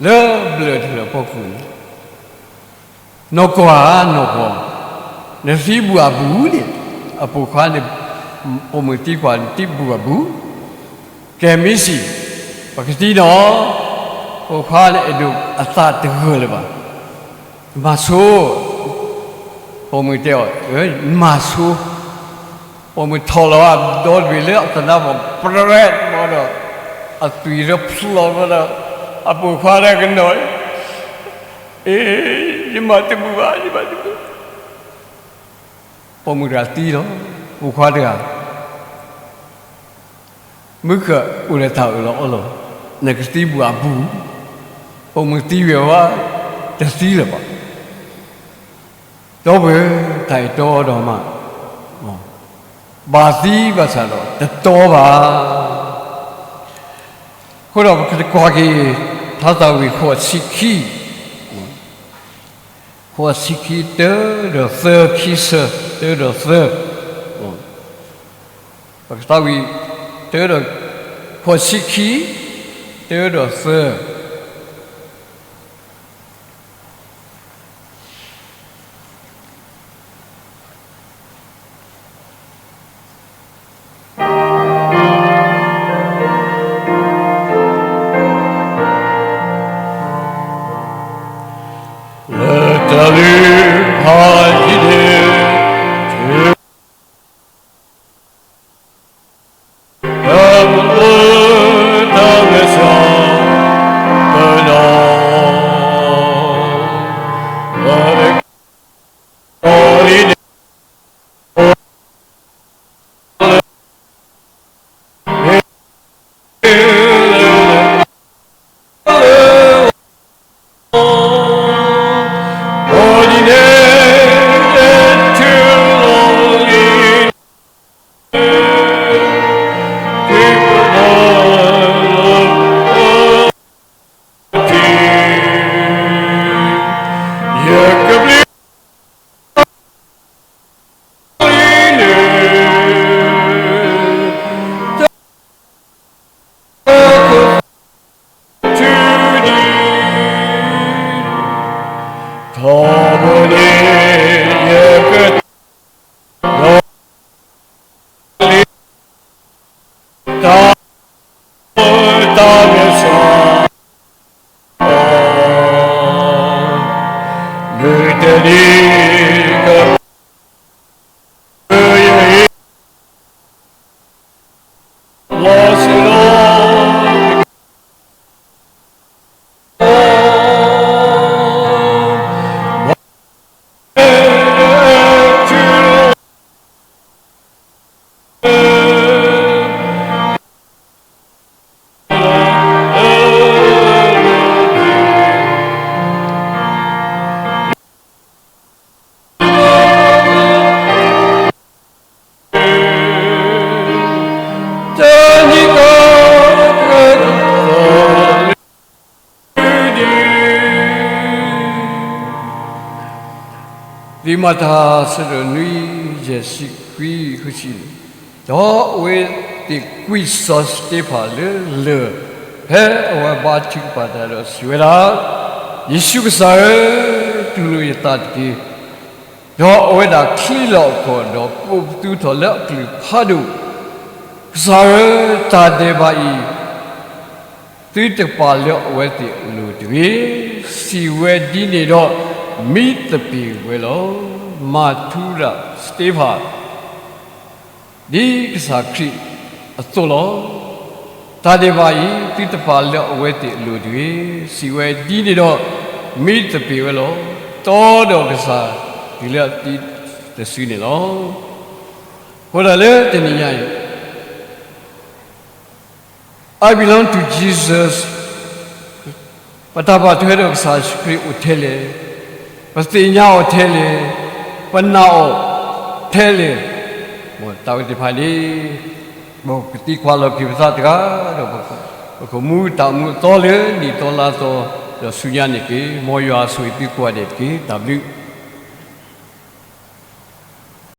လၢဘျၢၣ်တဖျၢၣ်အဖီခိၣ်န့ၣ်, နီၢ်ကီၢ်ဧၢ နီၢ်ကီၢ်, နသံဘူးအဘူးန့ၣ်, အပိာ်ခွါန့ၣ်, ပိာ်မုၣ်သံကွၢ် နသံဘူးအဘူး, ကဲမ့ၢ်စံး, ပကသံနီၢ်, ပိာ်ခွါန့ၣ်အဲၣ်ဒိးအသးတဂၢၢ်လၢၤဘၣ်, မၤဆိ ပိာ်မုၣ်တဲအီၤ, မၤဆိ, ပိာ်မုၣ်ထီၣ်လီၤအဒီတဘ့ၣ်လၢအသနါပူၤ ပြဲးမီၤဒီး, အသွံၣ်ဒီးဖျိးမီၤဒီး, အပိာ်ခွါတဂၤကနီၤ, အ့, ယမၤတဘူးဘၣ်, ယမၤတဘူး, ပိာ်မုၣ်တဂၤသံလီၤ, ပိာ်ခွါတဂၤ မုၢ်ဃၢ်အိၣ်ဒီးတၢ်အၢၣ်လီၤအီလီၤ, နကသံဘူးအဘူး, ပိာ်မုၣ်သံဝဲဝဲ, တသံလၢၤဘၣ်, ဒီပုၢ်ဝဲၢ်, တၢ်အဲၣ်တီဒီးမး, ဘၣ်သံဘၣ်ဆၣ်ဒီးတတီဘၣ်. အဃိဒီးပကကွၢ်က့ၤ ထါသးဝံၣ်ဃိးဆံခံ, ဃိးဆံခံ တၢဒီးသၢ, ခံဆၢ တၢဒီးသၢ, ပကသးဝံၣ် တၢဒီး, ဃိးဆံခံ တၢဒီးသၢ. မၤတၢ် ဆၢဒိၣ်နွံ ယဲၢ်ဆံခွံ ဃုဆံ, ဒီးအဝဲသ့ၣ်ကွံာ်စီၤစတ့ဖၣ်လၢလၢၢ်, ဖဲအဝဲဘါထုကဖၣ်တၢ်ဒီးစံးဝဲဒၣ်, ယ့ၣ်ၡူးကစၢ်ဧၢ, တူၢ်လိာ်ယသးတက့ၢ်. ဒီးအဝဲဒၣ်ချံးလီၤအကိာ်ဒီးကိးပသူထီၣ်လၢအကလုၢ်ဖးဒိၣ်, ကစၢ်ဧၢ, တၢ်ဒဲးဘးအံၤ သုတပာ်လၢအဝဲသ့ၣ်အလိၤတဂ့ၤ. စံးဝဲဒ်န့ၣ်ဒီး မံသပ့ၤဝဲလီၤ. မၤထူရၤစတ့ဖၣ် ဒ်ကစၢ်ခရံာ်အသိးလီၤ. တၢ်ဒဲးဘးအံၤ သုတပာ်လၢအဝဲသ့ၣ်အလိၤတဂ့ၤ. စံးဝဲဒ်န့ၣ်ဒီး မံသပ့ၤဝဲလီၤ. တီဒီးကစၢ်တုၤလၢအသံတစုန့ၣ်လီၤ. အဃိဒၣ်လၢတနံၤညါအံၤ I belong to Jesus, ပတၢ်ဘၣ်ထွဲဒီးကစၢ်ယ့ၣ်ၡူးခရံာ်အိၣ်ထဲလဲၣ်, ပသ့ၣ်ညါအီၤထဲလဲၣ်, ပနာ်အီၤထဲလဲၣ်, တၢ်ဝဲသ့ၣ်တဖၣ်န့ၣ် ပကသံကွၢ်လီၤက့ၤပသးတဂၤဒီး ပကမူတၢ်မူအသီလၢနံၣ်သီလါသီ ဒီးဆူညါန့ၣ်တက့ၢ်. မ်ယွၤဆိၣ်ဂ့ၤသုကိးဂၤဒဲးတက့ၢ်. တၢ်ဘျုး